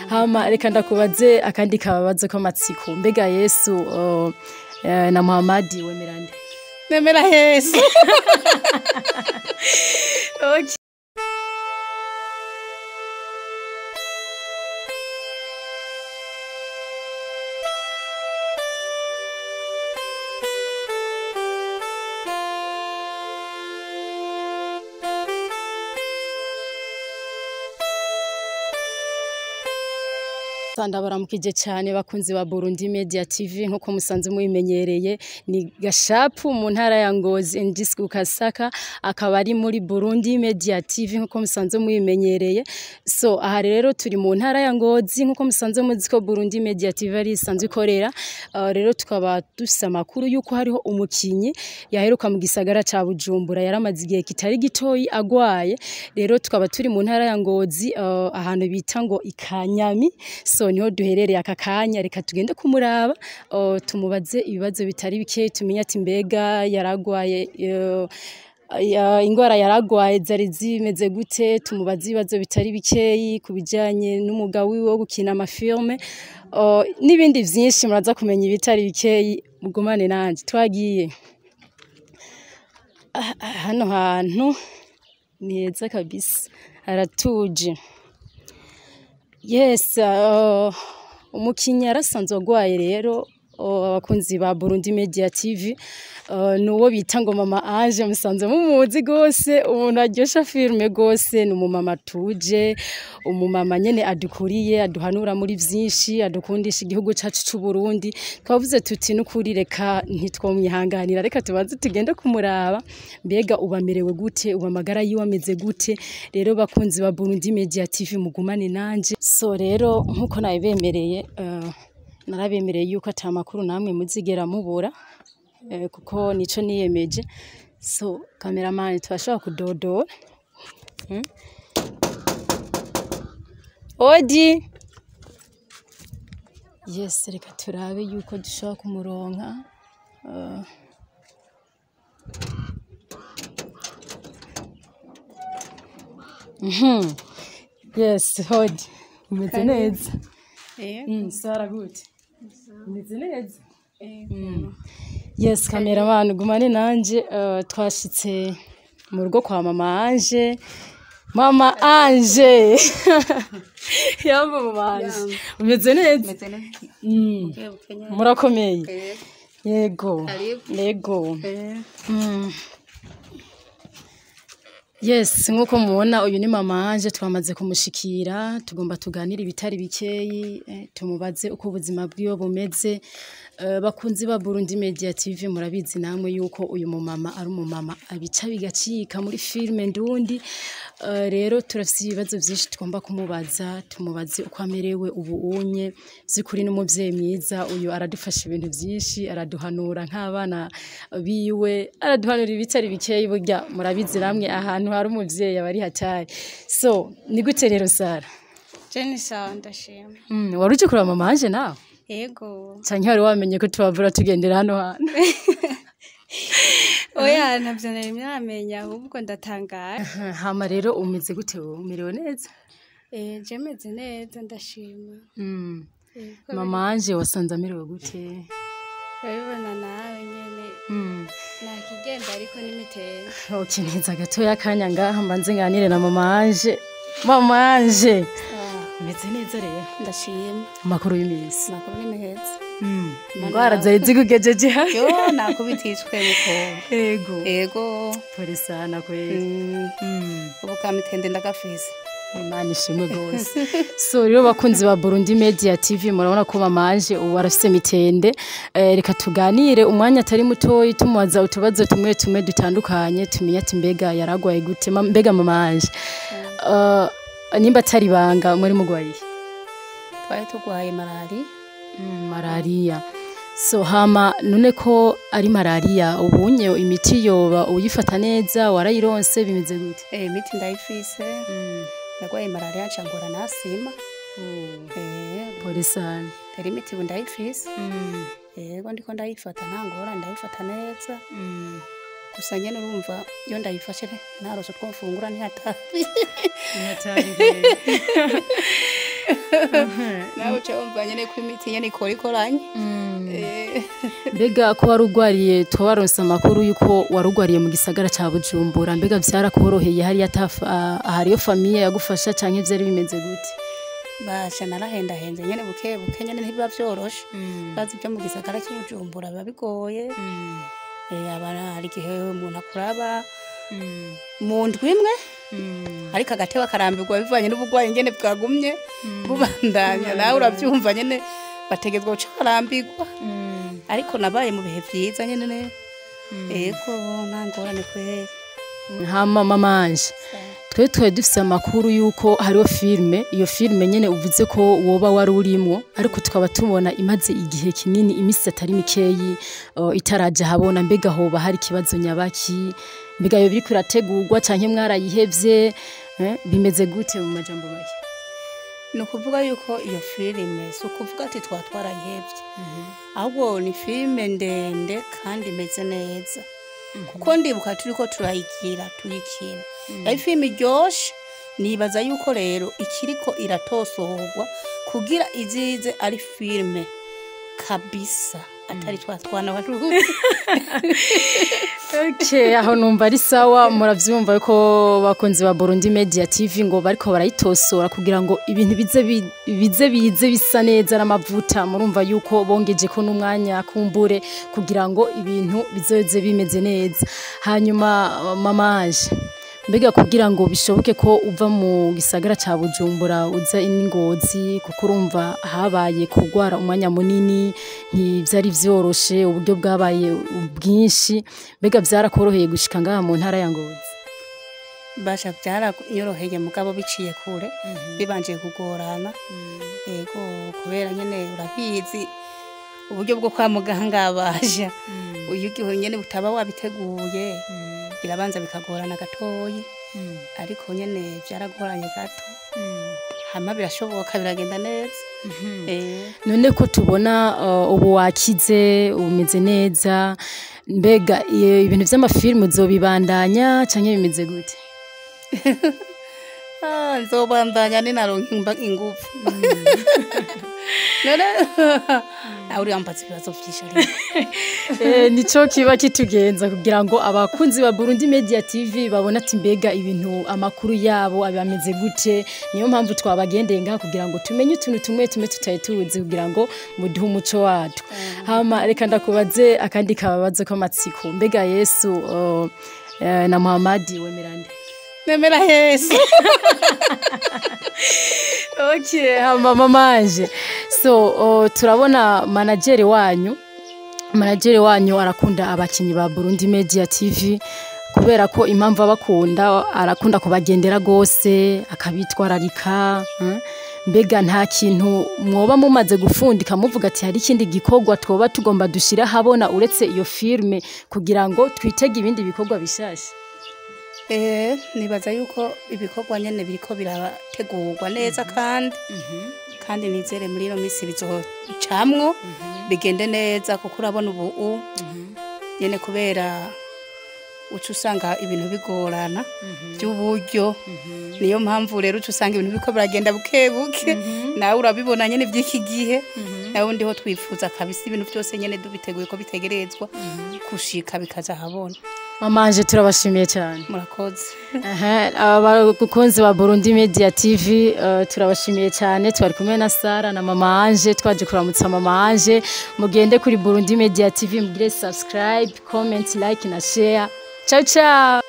Hama reka ndakubaze akandi kababazo k'amatsiko. Mbega Yesu na Muhammad wemera nde? Nemera Yesu. Okay. Ndabaramukije cyane bakunzi ba Burundi Media TV, nkuko musanze mubimenyereye ni Gashapu mu ntara ya Ngozi Ndisku Kasaka, akaba ari muri Burundi Media TV nkuko musanze mubimenyereye. So aha rero turi mu ntara ya Ngozi nkuko musanze muzi ko Burundi Media TV ari isanzwe ikorera. Rero tukaba dufise amakuru yuko hariho umukinyi yaheruka mu gisagara ca Bujumbura, yaramaze igihe kitari gitoyi agwaye. Rero tukaba turi mu ntara ya Ngozi ahantu bita ngo Ikanyami. So niho duherereye aka kanya, reka tugende kumuraba, tumubaze ibibazo bitari bike, tumenye ati mbega yaragwaye ingwara yaragwaye zari zimeze gute, tumubaze ibibazo bitari bikeyi ku bijanye n'umwuga wiwe wo gukina amafilme n'ibindi vyinshi. Muraza kumenya ibitari bikeyi, mugumane nanje. Twagiye hano hantu ni heza kabisa, haratuje. Yes, umukinyi yarasanzwe agwaye rero, abakunzi ba Burundi Media TV, nuwo bita ngo Mama Ange, musanze mumuzi gose, umuntu aryosha filme gose, ni umumama tuje, umumama nyene adukuriye, aduhanura muri vyinshi, adukundisha igihugu cacu c'u Burundi. Twavuze tuti nukuri reka ntitwomwihanganira, reka tubanze tugende kumuraba mbega ubamerewe gute, uba amagara yiwe ameze gute. Rero bakunzi ba Burundi Media TV mugumane nanje. So rero nkuko nabibemereye, narabemereye yuko ata makuru namwe muzigera mubura, kuko nico niyemeje. So cameraman twashobora kudodora. Odi. Yes, reka turabe yuko dushobora kumuronka. Yes, Odi. Umeze neza? Sara gute? Umeze neza? Yes, cameraman gumane nanje. Twashitse mu rugo kwa Mama Ange. Mama Ange. Yambo Mama Ange. Umeze neza? Murakomeye? Yego. Yego. Yes, nkuko mubona uyu ni Mama Ange, twamaze kumushikira, tugomba tuganire ibitari bikeyi, tumubaze uko ubuzima bwiwe bumeze. Bakunzi ba Burundi Media TV murabizi namwe yuko uyu mumama ari umumama abica bigacika muri filme ndundi. Rero turafise ibibazo vyinshi tugomba kumubaza, tumubaze uko amerewe ubu unye. Zikuri n'umuvyeyi mwiza uyu, aradufasha ibintu vyinshi, araduhanura nk'abana biwe, araduhanura ibitari bikeyi, burya murabizi namwe ahantu hari umuvyeyi aba ari hatari. So ni gute rero Sara? Je ni sawa, ndashima. Wari uje kuraba Mama Ange nawe? Yego. Canke wari wamenye ko tubavura tugendera hano hantu? Oya, ntavyo nari namenya, ahubwo ndatangaye. Hama rero umeze gute wowe? Umerewe neza? Je meze neza, ndashima. Mama Ange wasanze amerewe gute? Urabibona nawe nyene. Nakigenda ariko n'imitende. Okay, neza gatoya akanya ngaha mbanze nganire na Mama Ange. Mama Ange. Umeze neza rero? Ndashima. Amakuru y'iminsi? Amakuru ni meza. Ingwara zari zikugejeje hano? Yo, nakubitishwe muko. Yego. Yego. Pole sana kweli. Ubu kamitende ndagafise. Imana ishimwe gose. So rero bakunzi ba Burundi Media TV murabona ko Mama Ange ubu arafise mitende. Reka tuganire umwanya atari mutoyi, tumubaza utubazo tumwe tumwe dutandukanye, tumenye ati mbega yaragwaye gute. Mbega Mama Ange, nimba atari banga muri mugwaye? Twari tugwaye malariya. Malariya. So hama none ko ari malaria ubunye imiti yoba uyifata neza, warayironse bimeze gute? Imiti ndayifise. Nagwaye malaria ncangora nasima. Pole sana. Rero imiti ubu ndayifise. Yego, ndiko ndayifata nta ngorane, ndayifata neza. Gusa nyene urumva iyo ndayifashe ntarose utwo mfungura ntihatari. Ntihatari. Nawe uca wumva nyene ko imiti nyene ikora ikoranye. Mbega ko warugwariye, twabaronse amakuru yuko warugwariye mu gisagara ca Bujumbura, mbega vyarakoroheye hariya hariyo famille yagufasha canke vyari bimeze gute? Basha, narahendahenze nyene buke buke nyene, ntibiba vyoroshe. Bazi ibyo mu gisagara cy'Ubujumbura biba bigoye. Hari igihe umuntu akuraba mu ndwi imwe, ariko agateba karambirwa bivanye n'uburwayi ngene bwagumye bubandanya. Nawe urabyumva nyene, bategezwa guca barambirwa. Ariko nabaye mu bihe vyiza nyene, ego, nta ngorane kweri. Hama mama Ange, twe twari dufise amakuru yuko hariho filime, iyo filime nyene uvuze ko woba wari urimwo, ariko tukaba tubona imaze igihe kinini, imisi atari mikeyi, itaraja habona. Mbega hoba hari ikibazo nyabaki? Mbega yo biriko irategurwa canke mwarayihevye? Bimeze gute mu majambo make? Ni ukuvuga yuko iyo filime, si ukuvuga ati twa twarayihevye, ahubwo ni filime ndende kandi imeze neza, kuko ndibuka turiko turayigira, tuyikina, yari filime iryoshe. Nibaza yuko rero ikiriko iratosorwa kugira izize ari filime kabisa, atari twa twana waruzi. Okay, aho numva ari sawa. Muravyumva ko bakunzi ba Burundi Media TV ngo bariko barayitosora kugira ngo ibintu bize bisa neza n'amavuta. Murumva yuko bongeje ko n'umwanya kumbure kugira ngo ibintu bizoze bimeze neza. Hanyuma mama Ange, mbega kugira ngo bishoboke ko uva mu gisagara ca Bujumbura uza i Ngozi, kuko urumva habaye kugwara umwanya munini, ntivyari vyoroshe, uburyo bwabaye bwinshi, mbega vyarakoroheye gushika ngaha mu ntara ya Ngozi? Basha, byaranyoroheye, mugabo biciye kure, bibanje kugorana. Yego, kubera nyene urabizi uburyo bwo kwa muganga, basha, uyu gihe nyene butaba wabiteguye, birabanza bikagorana gatoyi. Ariko nyene byaragoranye gato, hama birashoboka, biragenda neza. None ko tubona ubu wakize, umeze neza, mbega ibintu vy'amafilmu uzobibandanya canke bimeze gute? Ah, nzobandanya ninaronka ingufu. None nawe urambaza ibibazo vyinshi ariko. Nico kiba kitugenza kugira ngo abakunzi ba Burundi Media TV babone ati mbega ibintu, amakuru yabo abameze gute. Niyo mpamvu twabagendeye ngaha kugira ngo tumenye utuntu tumwe tumwe tutari tuzi, kugira ngo muduhe umuco wacu. Hama reka ndakubaze akandi kababazo k'amatsiko: mbega Yesu na Muhamadi, wemera nde? Nemera Yesu. Okay, hama mama Ange, so turabona manager wanyu arakunda abakinyi ba Burundi Media TV. Kubera ko impamvu abakunda, arakunda kubagendera gose, akabitwararika. Mbega nta kintu mwoba mumaze gufundika, muvuga ati hari ikindi gikorwa twoba tugomba dushira habona uretse iyo filme, kugira ngo twitege ibindi bikorwa bishasha? Nibaza yuko ibikorwa nyene biriko birategurwa neza, kandi nizere muri ino minsi bizocamwo bigende neza, kuko urabona ubu nyene kubera uca usanga ibintu bigorana by'uburyo. Niyo mpamvu rero uca usanga ibintu biriko biragenda buke buke. Nawe urabibona nyene by'iki gihe. Nawe ndiho twifuza kabisa ibintu byose nyene dubiteguye ko bitegerezwa gushika bikaza habona. Mama Ange, turabashimiye cyane. Murakoze. Aha, abakunzi ba Burundi Media TV, turabashimiye cyane. Twari kumwe na Sara na Mama Ange, twaje kuramutsa Mama Ange. Mugende kuri Burundi Media TV, mugire subscribe, comment, like na share. Ciao ciao.